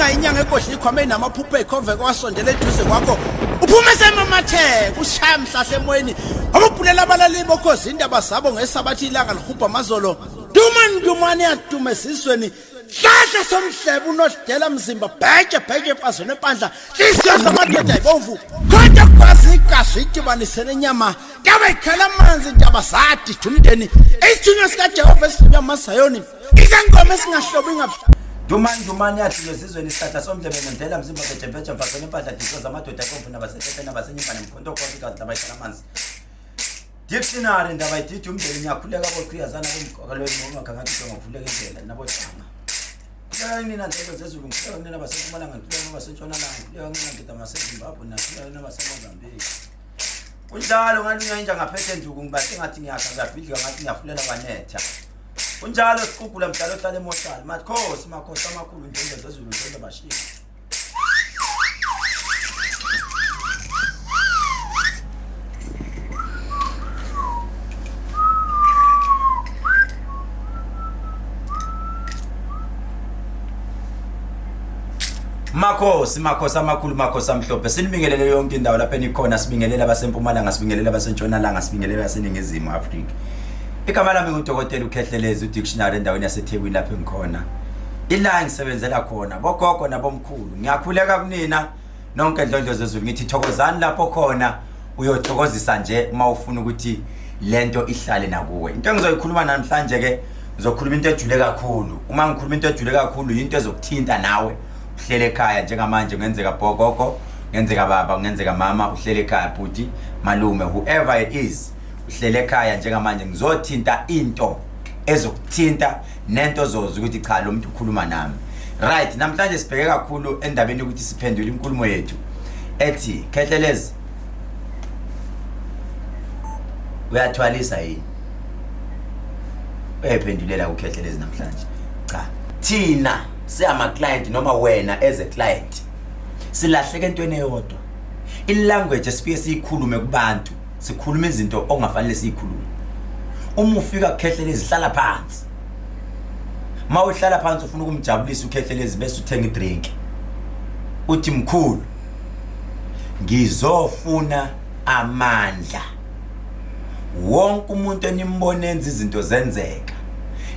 Udinga inyanga egodla ikhwama enamaphupho ekhove kwasondela eduze kwakho. Uphume semamatheka ushaya mhlahla emoyeni. Ababhulela abalaleli bokhozi indaba zabo ngesabathi ilanga lihubha amazolo. Duma ndumane yaduma esizweni. Hlahla somhlebe unodela mzimba bheje bheje emfazweni empandla. Hliziyo zamadoda ibomvu. Kodwa kwazi igazi idibanise nenyama. Ndaba ikhala amanzi indaba zadida umndeni. Isithunywa sikaJehova esithunywa amaZayoni. Izangoma esingahlobo ingabhla. Dumani dumani yathi lezizweni isihlahla somdlebe nendlela mzimba bheje bheje mfazweni empandla diso zamadoda ibomvu nabasetepe nabasenyimba nemkhonto khonto igazi labayikhala amanzi. Dictionary ndaba ididi umndeni ngiyakhuleka boqhiyazana bomgqokelweni ngomakha ngathi ngokuvuleka indlela nabohlanga. Khuleka nina ndebe zezulu ngikhuleka nina basempumalanga ngikhuleka nina basentshonalanga ngikhuleka nina ndida baseZimbabwe nakhuleka nina baseMozambique. Kunjalo ngalunywa inja ngaphethe njuku ngibathe ngathi ngiyakha ngiyabhidlika ngathi ngiyafulela kwanetha. Kunjalo siqugula mdala ohlala emohlala makhosi makhosi amakhulu ndende zezulu ndende bashiya. Makhosi makhosi amakhulu makhosi amhlophe sinibingelele yonke indawo lapho enikhona sibingelela abasempumalanga sibingelela abasentshonalanga sibingelela abaseningizimu Afrika. Igama lami ngudokotela uKhehlelezi uDictionary endaweni yaseThekwini lapho engikhona. Ila ngisebenzela khona bogogo nabomkhulu ngiyakhuleka kunina nonke ndlondlo zezulu ngithi thokozani lapho khona uyothokozisa nje uma ufuna ukuthi lento ihlale nakuwe. Into engizoyikhuluma namhlanje ke ngizokhuluma into ejule kakhulu. Uma ngikhuluma into ejule kakhulu yinto ezokuthinta nawe uhlele ekhaya njengamanje kungenzeka bogogo kungenzeka baba kungenzeka mama uhlele ekhaya bhuti malume whoever it is uhlele ekhaya njengamanje ngizothinta into ezokuthinta nento ozoza ukuthi cha lo muntu ukhuluma nami right namhlanje sibheke kakhulu endabeni yokuthi siphendule inkulumo yethu ethi khehlelezi uyathwalisa yini uyayiphendulela ukhehlelezi namhlanje cha thina siyama client noma wena as a client silahleke entweni eyodwa ilanguage esifike siyikhulume kubantu sikhuluma izinto ongafanele siyikhulume uma ufika kukhehlelezi hlala phansi uma uhlala phansi ufuna ukumjabulisa ukhehlelezi bese uthenga idrink uthi mkhulu ngizofuna amandla wonke umuntu enimbona enza izinto zenzeka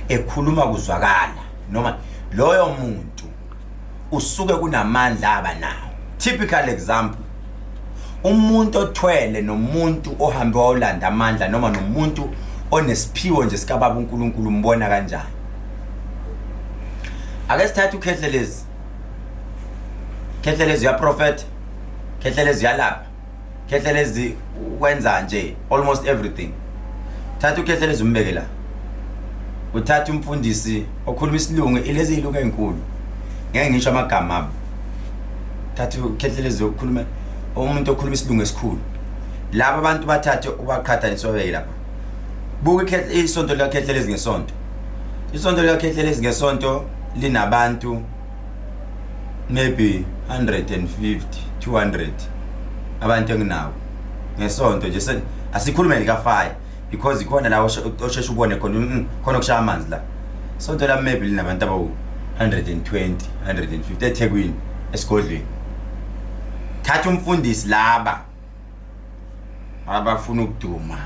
ekhuluma kuzwakala noma loyo muntu usuke kunamandla abanawo typical example umuntu othwele nomuntu ohambe wawulanda amandla noma nomuntu onesiphiwo nje sikababa uNkulunkulu umbona kanjani ake sithathe ukhehlelezi khehlelezi uyaprofetha khehlelezi uyalapha khehlelezi wenza nje almost everything thatha ukhehlelezi umbeke la uthatha umfundisi okhuluma isilungu ilezi ilungu ezinkulu ngeke ngisho amagama abo thatha ukhehlelezi okhuluma umuntu okhuluma isilungu esikhulu laba abantu bathathe ubaqhathanise babeke lapha buka isonto likakhehlelezi ngesonto isonto likakhehlelezi ngesonto linabantu maybe 150 200 abantu enginabo ngesonto nje asikhulume likafire because ikhona la osheshe ubone khona khona kushaya amanzi la sonto la maybe linabantu abawu 120 150 eThekwini esigodlweni thatha umfundisi laba abafuna ukuduma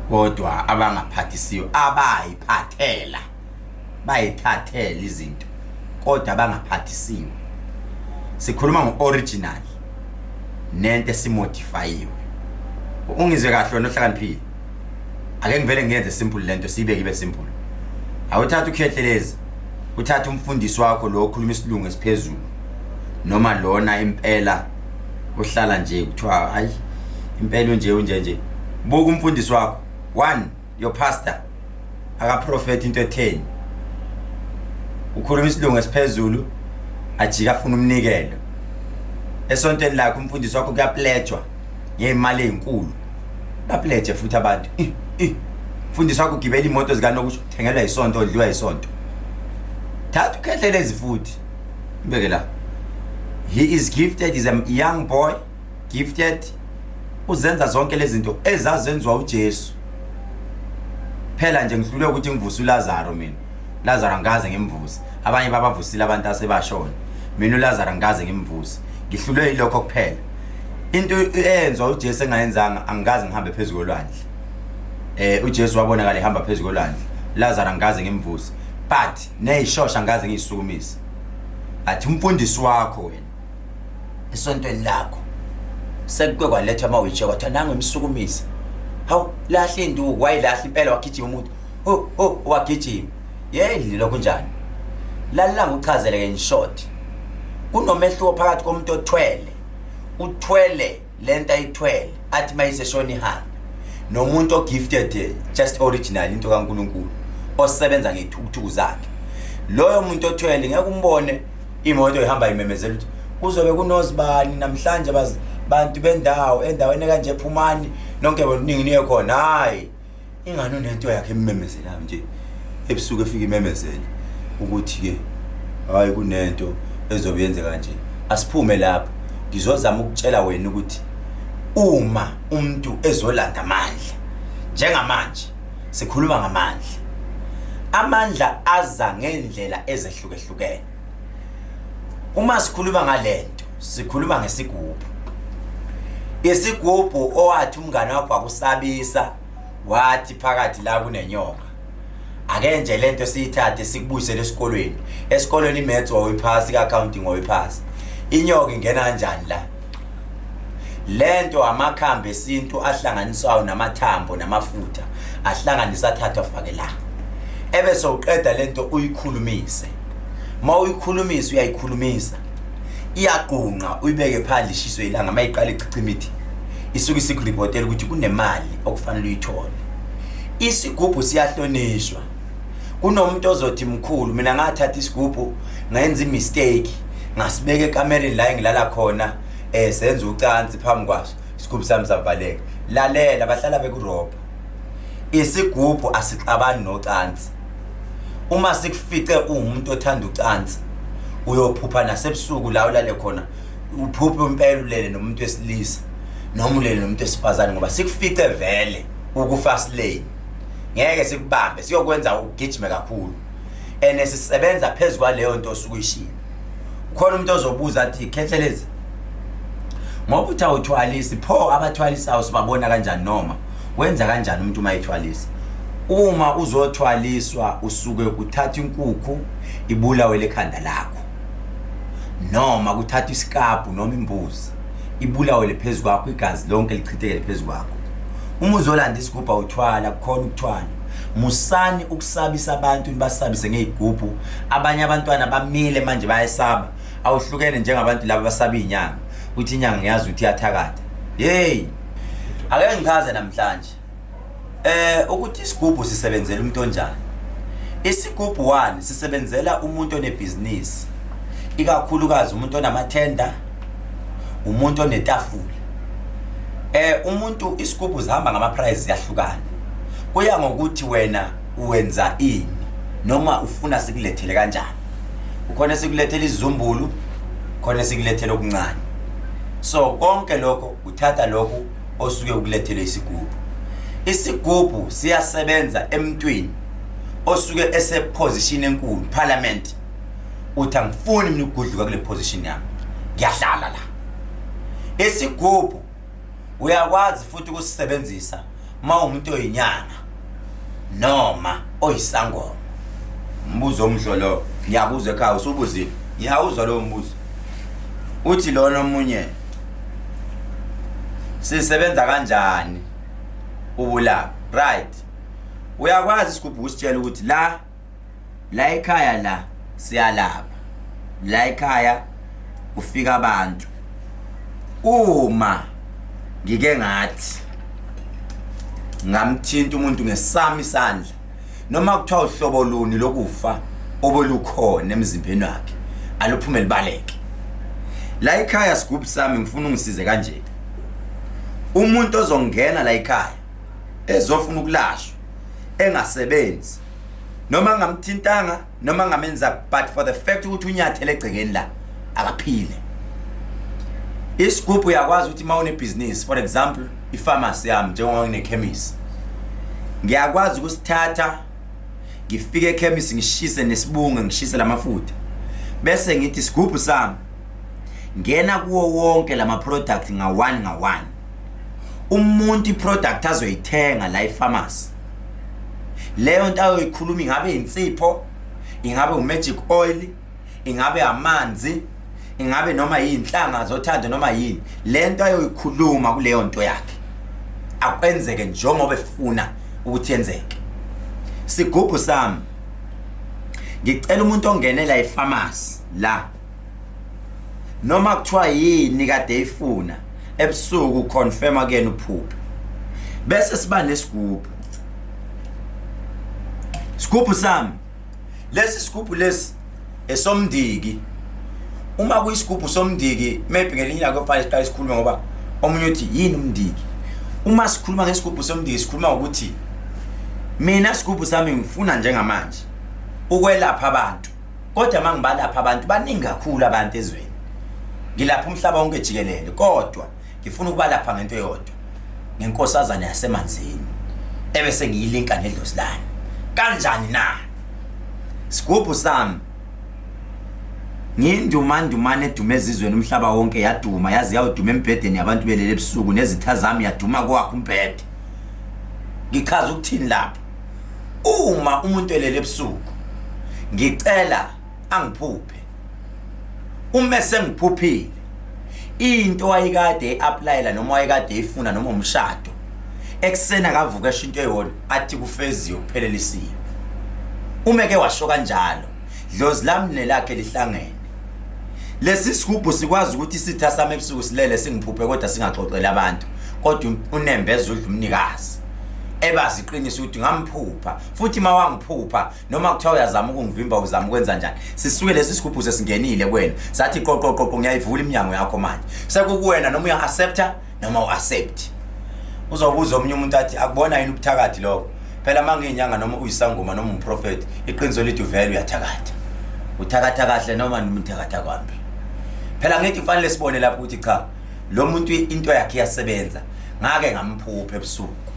kodwa abangaphathisiwe abayiphathela bayithathela izinto kodwa abangaphathisiwe sikhuluma ngo-original nento esimodifayiwe ungizwe kahle wena ohlakaniphile ake ngivele ngiyenze simple lento siyibeke ibe simple awuthatha ukhehlelezi uthatha umfundisi wakho lo okhuluma isilungu esiphezulu noma lona impela ohlala nje kuthiwa hayi impela unje unje nje buka umfundisi wakho one your pastor akaprofeti into etheni ukhuluma isilungu esiphezulu ajika afuna umnikelo esontweni lakhe umfundisi wakho kuyaplejwa ngeyimali ezinkulu bapleje futhi abantu mfundisi wakho ugibela imoto zikanokusho thengelwa isonto odliwa isonto thatha ukhehlelezi futhi mbeke la he is gifted is a young boy gifted uzenza zonke lezi zinto ezazenziwa uJesu phela nje ngihlulwe ukuthi ngivuse uLazaro mina Lazaro angikaze ngimvuse abanye babavusile abantu asebashona Mina uLazarus angikaze ngimvuse, ngihlulwe yilokho kuphela. Into eyenzwa uJesu engayenzanga, angikaze ngihambe phezu kolwandle. UJesu wabonakala ehamba phezu kolwandle. Lazarus angikaze ngimvuse, but neyishosha angikaze ngiyisukumise. Athi umfundisi wakho wena esontweni lakho sekuke kwalethwa ama-wheelchair, kwathiwa nangu emsukumisa, hawu, lahla induku, wayilahla impela, wagijima umuntu, ho ho, wagijima. Yeyi, lokho njani? Lalela ngikuchazele-ke in short, kunomehluko phakathi komuntu othwele, uthwele lento ayithwele, athi mayiseshona ihambe, nomuntu ogifted, just original into kaNkuluNkulu, osebenza ngethukuthuku zakhe. Loyo muntu othwele ngeke umbone imoto ihamba imemezela ukuthi kuzobe kunozibani namhlanje, bantu bendawo endaweni kanje, phumani nonke boningi niye khona. Hayi, ingane unento yakhe ememezelayo nje ebusuku, efika imemezele ukuthi ke hayi, kunento ezobe yenzeka kanje, asiphume lapho. Ngizozama ukutshela wena ukuthi uma umuntu ezolanda amandla, njengamanje sikhuluma ngamandla, amandla aza ngendlela ezehlukehlukene. Uma sikhuluma ngalento, sikhuluma ngesigubhu, isigubhu owathi umngane wakho wakusabisa, wathi phakathi la kunenyoka. Ake nje lento siyithathe sikubuyisele esikolweni. Esikolweni imaths wawuyiphasi, ka-accounting wawuyiphasi, inyoka ingena kanjani la? Lento amakhambi esintu ahlanganiswayo namathambo namafutha, ahlanganisa, athathwa, afake la, ebese uqeda lento uyikhulumise. Ma uyikhulumisa, uyayikhulumisa, iyaqunqa, uyibeke phandle ishiswe ilanga. Mayiqala ichichima ithi isuke isikuripotela ukuthi kunemali okufanele uyithole. Isigubhu siyahlonishwa. Kunomuntu ozothi, "Mkhulu, mina ngathatha isigubhu, ngayenza imistake, ngasibeka ekamereni la engilala khona, senza ucansi phambi kwaso, isigubhu sami savaleka." Lalela, bahlala bekurobha. Isigubhu asixabani nocansi. Uma sikufice uwumuntu othanda ucansi, uyophupha nasebusuku la ulale khona, uphuphe impela ulele nomuntu wesilisa noma ulele nomuntu wesifazane, ngoba sikufice vele uku-fast lane. Ngeke sikubambe, siyokwenza ugijime kakhulu, and sisebenza phezu kwaleyo nto osuke uyishilo. Ukhona umuntu ozobuza athi, "Khehlelezi, ngoba uthi awuthwalisi, pho abathwalisayo sibabona kanjani, noma wenza kanjani umuntu uma ethwalisa?" Uma uzothwaliswa, usuke uthatha inkukhu ibulawe lekhanda lakho, noma kuthathwa isikabhu noma imbuzi ibulawele phezu kwakho, igazi lonke lichithekele phezu kwakho. Uma uzolanda isigubhu, awuthwala, kukhona ukuthwala. Musani ukusabisa abantu, nibasabise ngey'gubhu. Abanye abantwana bamile manje bayesaba. Awuhlukene njengabantu laba basaba iy'nyanga, uthi inyanga ngiyazi ukuthi iyathakatha. Yeyi, ake ngichaze namhlanje ukuthi isigubhu sisebenzela umuntu onjani. Isigubhu 1 sisebenzela umuntu onebhizinisi, ikakhulukazi umuntu onamathenda, umuntu onetafula. Umuntu, isigubhu zihamba ngama price, ziyahlukana, kuya ngokuthi wena uwenza ini noma ufuna sikulethele kanjani. Ukhona sikulethela izizumbulu, khona sikulethela okuncane. So konke lokho uthatha lokhu osuke ukulethele isigubhu. Isigubhu siyasebenza emntwini osuke ese-position enkulu, parliament, uthi angifuni mina ukugudluka kule position yami, ngiyahlala la. Isigubhu uyakwazi futhi ukusisebenzisa uma umuntu oyinyanga noma oyisangoma. Umbuzo omhlo lo, ngiyakuzwa ekhaya usubuzile, ngiyawuzwa lowo mbuzo. Uthi lona omunye, sisebenza kanjani ubulapha? Right, uyakwazi isigubhu ukusitshela ukuthi la la ekhaya la siyalapha, la ekhaya kufika abantu. Uma ngike ngathi ngamthinta umuntu ngesami isandla, noma kuthiwa uhlobo luni lokufa obolukhona emzimbeni wakhe, aluphume libaleke. La ekhaya, sigubhu sami, ngifuna ungisize kanje. Umuntu ozongena la ekhaya ezofuna ukulashwa engasebenzi, noma ngamthintanga noma ngamenza, but for the fact ukuthi unyathele egcekeni la, akaphile. Isigubhu uyakwazi ukuthi uma unebhizinisi, for example ipharmacy yami, njengoba nginekhemisi, ngiyakwazi ukusithatha ngifike ekhemisi, ngishise nesibunge, ngishise lamafutha. Bese ngithi sigubhu sami ngena kuwo wonke lama product nga one nga one. Umuntu iproduct azoyithenga la epharmacy. Leyo nto ayoyikhuluma ingabe insipho, ingabe umagic oil, ingabe amanzi, ingabe noma yinhlanga zothando noma yini. Lento ayoyikhuluma kuleyo nto yakhe. Akwenzeke njengoba efuna ukuthi yenzeke. Sigubhu sami ngicela umuntu ongenela epharmacy la noma kuthiwa yini kade eyifuna ebusuku confirma kuyena uphuphe bese siba nesigubhu sigubhu sami lesi sigubhu lesi esomndiki uma kuyisigubhu somndiki maybe ngelinye ilanga kuyofanele siqale sikhulume ngoba omunye uthi yini umndiki uma sikhuluma ngesigubhu somndiki sikhuluma ngokuthi mina sigubhu sami ngifuna njengamanje ukwelapha abantu kodwa uma ngibalapha abantu baningi kakhulu abantu ezweni ngilapha umhlaba wonke jikelele kodwa ngifuna ukubalapha ngento eyodwa ngenkosazana yasemanzini ebese ngiyilinka nedlozi lami kanjani na sigubhu sami ngiyindumandumane eduma ezizweni umhlaba wonke yaduma yaze yawuduma embhedeni yabantu belele ebusuku nezitha zami yaduma kowakho umbhede ngichaza ukuthini lapho uma umuntu elele ebusuku ngicela angiphuphe uma sengiphuphile into wayekade eapplyela noma wayekade efuna noma umshado ekuseni akavuka esho into eyodwa athi kufeziwe kuphelelisiwe uma ke washo kanjalo dlozi lami nelakhe lihlangene lesi sigubhu sikwazi ukuthi isitha sami ebusuku silele singiphuphe kodwa singaxoxeli abantu kodwa unembeza udla umnikazi ebazi iqiniso ukuthi ngamphupha futhi uma wangiphupha noma kuthiwa uyazama ukungivimba uzama ukwenza njani sisuke lesi sigubhu sesingenile kuwena sathi qoqo qoqo ngiyayivula iminyango yakho manje sekukuwena noma uya-accepta noma u-accept uzobuza omunye umuntu athi akubona yini ubuthakathi lokho phela uma ngiyinyanga noma uyisangoma noma umprofethi iqiniso lithi uvele uyathakatha uthakatha kahle noma noma uthakatha kwambi phela ngithi kufanele sibone lapho ukuthi cha lo muntu into yakhe iyasebenza ngake ngamphupha ebusuku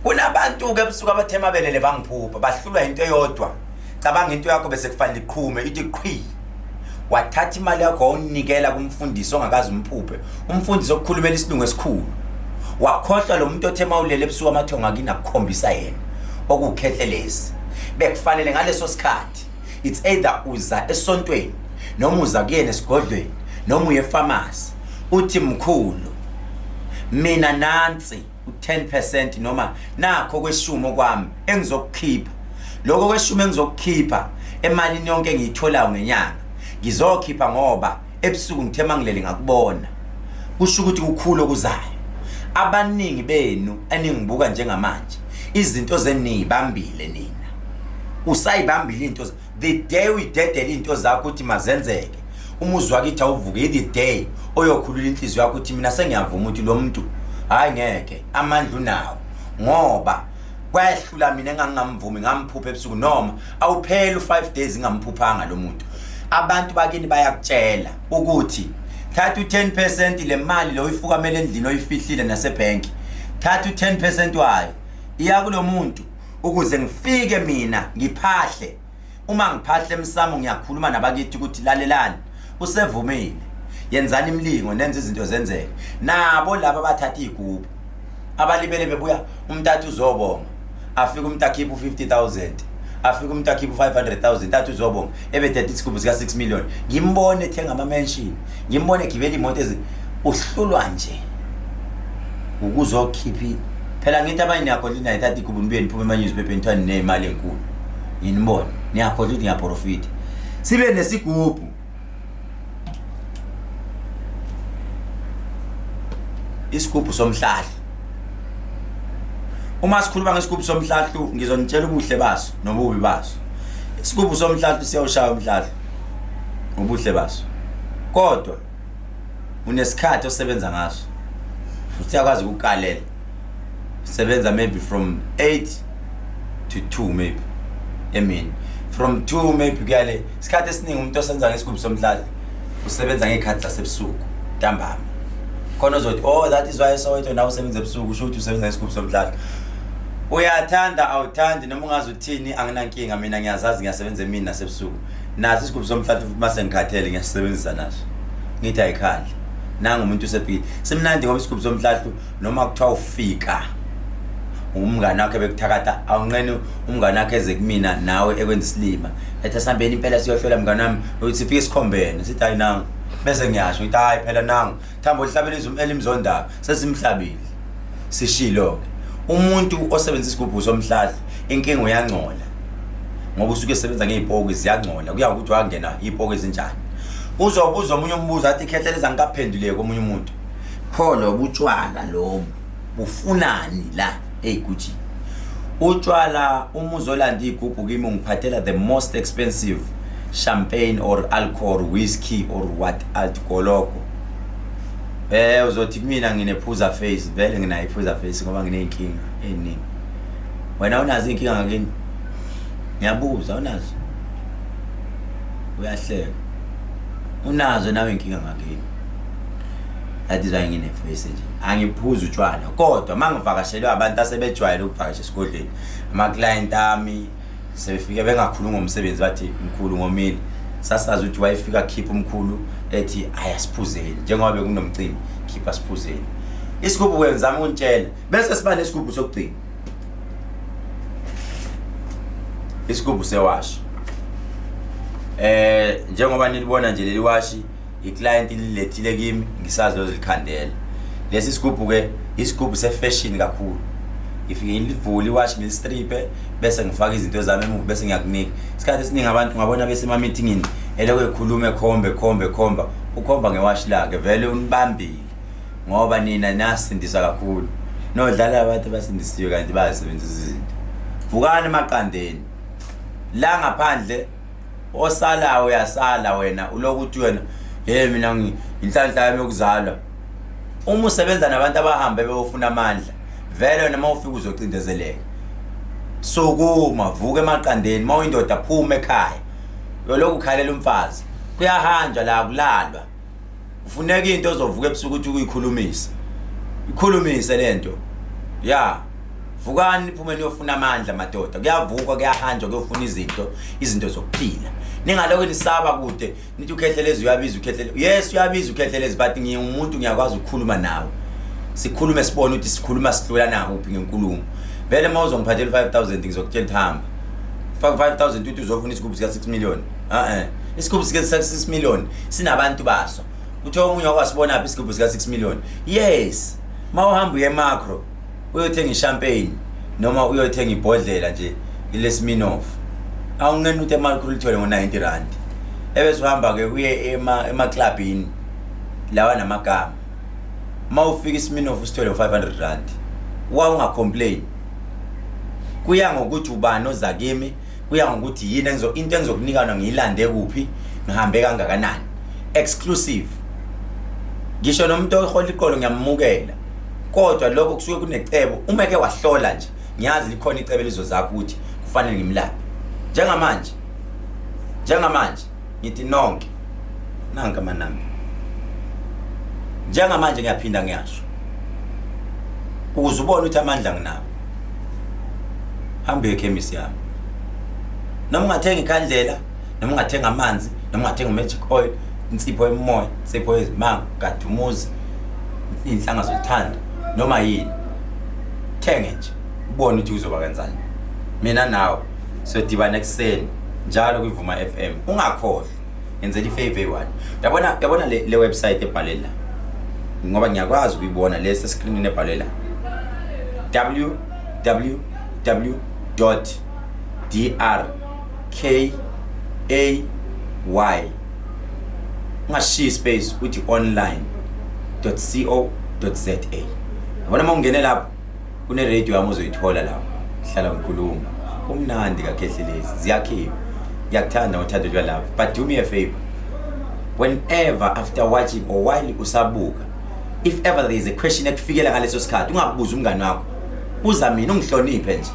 kunabantu-ke ebusuku abathe mabelele bangiphupha bahlulwa into eyodwa cabanga into yakho bese kufanele iqhume ithi qhwi wathatha imali yakho wawunikela kumfundisi ongakaze umphuphe umfundisi okukhulumela isilungu esikhulu wakhohlwa lo muntu othe mawulele ebusuku amathongo akini akukhombisa yena okuwukhehlelezi bekufanele ngaleso sikhathi it's either uza esontweni noma uza kuyena esigodlweni noma uye efamasi uthi mkhulu mina nansi u-10% noma nakho kweshumi okwami engizokukhipha lokho kweshumi engizokukhipha emalini yonke engiyitholayo ngenyanga ngizokhipha ngoba ebusuku ngithe mangilele ngakubona kusho ukuthi kukhulu okuzayo abaningi benu eningibuka njengamanje izinto zeniyibambile nina usayibambile into the day uyidedela into zakho ukuthi mazenzeke umuzwa wakithi awuvuke the day oyokhulula inhliziyo yakho ukuthi mina sengiyavuma ukuthi lo muntu hayi ngeke amandla unawo ngoba kwehlula mina engangingamvumi ngamphupha ebusuku noma awupheli u5 days ngingamphuphanga lo muntu abantu bakini bayakutshela ukuthi thatha u10% le mali lo uyifukamela endlini oyifihlile nasebhenki thatha u10% wayo iya kulomuntu ukuze ngifike mina ngiphahle uma ngiphahle emsamo ngiyakhuluma nabakithi ukuthi lalelani usevumile yenzani imilingo nenze izinto zenzeke nabo laba abathatha iy'gubhu abalibele bebuya umuntu athi uzobonga afike umuntu akhiphe u-50 000 afike umuntu akhiphe u-500 000 athi uzobonga ebethethe isigubhu sika-6 million ngimbone ethenga ama-mansion ngimbone egibela iy'moto ezi uhlulwa nje ukuzokhipha phela ngithi abanye niyakhohlwa ukuthi niyayithatha igubu nibuye niphume ema-newspaper nithiwa nineyimali enkulu nginibone niyakhohlwa ukuthi ngiyaprofitha sibe nesigubhu isigubhu somhlahlo uma sikhuluma ngesigubhu somhlahlo ngizonitshela ubuhle baso nobubi baso isigubhu somhlahlo siyawushaya umhlahlo ubuhle baso kodwa unesikhathi osebenza ngaso usiyakwazi ukukalela usebenza maybe from 8 to 2 maybe emini from 2 maybe kuyale isikhathi esiningi umuntu osenza ngesigubhu somhlahlo usebenza ngey'khathi zasebusuku ntambama khona ozothi oh that is why eSoweto nawe usebenza ebusuku usho ukuthi usebenza ngesigubhu somhlahlo uyathanda awuthandi noma ungazi uthini anginankinga mina ngiyazazi ngiyasebenza emini nasebusuku Naso isigubhu somhlathi futhi mase ngikhathele ngiyasisebenzisa naso. Ngithi ayikhali. Nangu umuntu usefikile. Simnandi ngoba isigubhu somhlahlu noma kuthiwa ufika umngane wakhe bekuthakatha awunqeni umngane wakhe eze kumina nawe ekwenza isilima. Ethi asihambeni impela siyohlola mngane wami uthi sifike sikhombene sithi hayi nangu. Bese ngiyasho ngithi hayi phela nangu. Thambo lihlabela izulu elimzondayo sesimhlabile. Sishilo ke. Umuntu osebenzisa isigubhu somhlahlu inkinga uyangcola. Ngoba usuke esebenza ngezipoki ziyangcola. Kuya ukuthi wangena izipoki ezinjani. Uzobuza omunye umbuzo athi ikhehleleza angikaphenduleki omunye umuntu. Pho lobu utshwala lobu bufunani la eyigujini? Utshwala uma uzolanda igubhu kimi ungiphathela the most expensive champagne or alcohol, whiskey or what alcohol. Uzothi kumina nginephuza face, vele nginayo iphuza face ngoba ngineyinkinga eziningi. Wena unazo inkinga ngakini? Ngiyabuza unazo? Uyahleka. Unazo nawe inkinga ngakini? That is why ngine-face nje. Angiphuzi utshwala kodwa mangivakashelwe abantu asebejwayele ukuvakasha esigodlweni. Ama-client ami sebefike bengakhulumi ngomsebenzi bathi mkhulu ngomile. Sasazi ukuthi wayefika khipha umkhulu ethi ayasiphuzeni njengoba bekunomcimbi khipha siphuzeni. Isigubhu ke ngizama ukunitshela bese siba nesigubhu sokugcina. Isigubhu sewashi. Njengoba nilibona nje leli washi iclient lilethile kimi ngisazozilikhandela. Lesi sigubhu ke isigubhu se-fashion kakhulu. Ngifike ngilivule iwashi ngilistripe bese ngifaka izinto zami emuva bese ngiyakunika. Isikhathi esiningi abantu ngabona besema-meetingini elokhu ekhuluma ekhombe khombe khomba ukhomba ngewashi lakhe vele unibambile ngoba nina nasindiswa kakhulu. Nodlala abantu abasindisiwe kanti bayasebenzisa izinto. Vukani emaqandeni. La ngaphandle osalayo uyasala wena uloku uthi wena hey mina inhlanhla yami yokuzalwa. Uma usebenza nabantu abahambe beyofuna amandla vele wena uma ufika uzocindezeleka. Sukuma vuka emaqandeni uma uyindoda phuma ekhaya. Uyolokhu ukhalela umfazi. Kuyahanjwa la kulalwa. Ufuneka into ozovuka ebusuku ukuthi uyikhulumise. Ikhulumise lento. Ya. Vukani niphume niyofuna amandla madoda. Kuyavukwa kuyahanjwa kuyofuna izinto, izinto zokuphila. Ningalokho nisaba kude nithi uKhehlelezi uyabiza uKhehlelezi. Yes uyabiza uKhehlelezi but ngiwumuntu ngiyakwazi ukukhuluma nawe. Sikhulume sibone ukuthi sikhuluma sihlulana kuphi ngenkulumo. Vele uma uzongiphathela 5000 ngizokutshela ukuthi hamba. Faka 5000 uthi uzofuna isigubhu sika 6 million. Isigubhu sika 6 million sinabantu baso. Kuthiwa omunye wakwasibona phi isigubhu sika 6 million. Yes. Mawuhamba uye macro uyothenga ishampagne noma uyothenga ibhodlela nje leSmirnoff. Awunqeni ukuthi emacro ulithole ngo-90 rand. Ebese uhamba ke uye emaklabhini lawa namagama. Mawufika iSmirnoff usithole ngo-500 rand. Wawungacomplain. Kuya ngokuthi ubani oza kimi, kuya ngokuthi yini engizo into engizokunika yona ngiyilande kuphi, ngihambe kangakanani. Exclusive. Ngisho nomuntu ohola iqolo ngiyamukela. Kodwa lokho kusuke kunecebo uma eke wahlola nje ngiyazi likhona icebo elizozakho ukuthi kufanele ngimlaphe. Njengamanje ngithi nonke nanka amanamba. Njengamanje ngiyaphinda ngiyasho. Ukuze ubone ukuthi amandla nginawo. Hamba ekhemisi yami. Noma ungathenga ikhandlela, noma ungathenga amanzi, noma ungathenga magic oil, insipho yomoya, insipho yezimanga, gadumuzi, inhlanga zothando, noma yini. Thenge nje ubone ukuthi uzoba kanjani. Mina nawe siyodibana ekuseni njalo kwiVuma FM. Ungakhohlwa ngenzela ifavor eyi-one. Yabona le website ebhalwe la. Ngoba ngiyakwazi ukuyibona lesi screenini ebhalwe la. www.drkay ungashiyi space uthi online.co.za. Yabona uma ungene lapho kune radio yami ozoyithola lapho. Hlala ngikhuluma. Kumnandi kaKhehlelezi ziyakhipha. Ngiyakuthanda ngothando lwalapho. But do me a favor. Whenever after watching or while usabuka, if ever there is a question ekufikela ngaleso sikhathi ungakubuza umngani wakho. Buza mina ungihloniphe nje.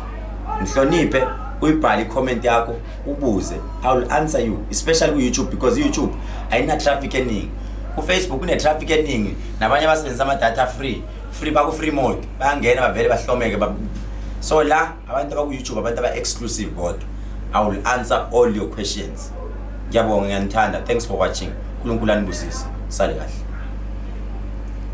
Ngihloniphe uyibhale i-comment yakho ubuze. I will answer you especially ku YouTube because YouTube ayina traffic eningi. Ku Facebook kune traffic eningi nabanye abasebenzisa ama data free. Free baku free mode bayangena bavele bahlomeke so la abantu abaku YouTube abantu aba exclusive kodwa. I will answer all your questions. Ngiyabonga, ngiyanithanda. Thanks for watching. uNkulunkulu anibusise. Sale kahle.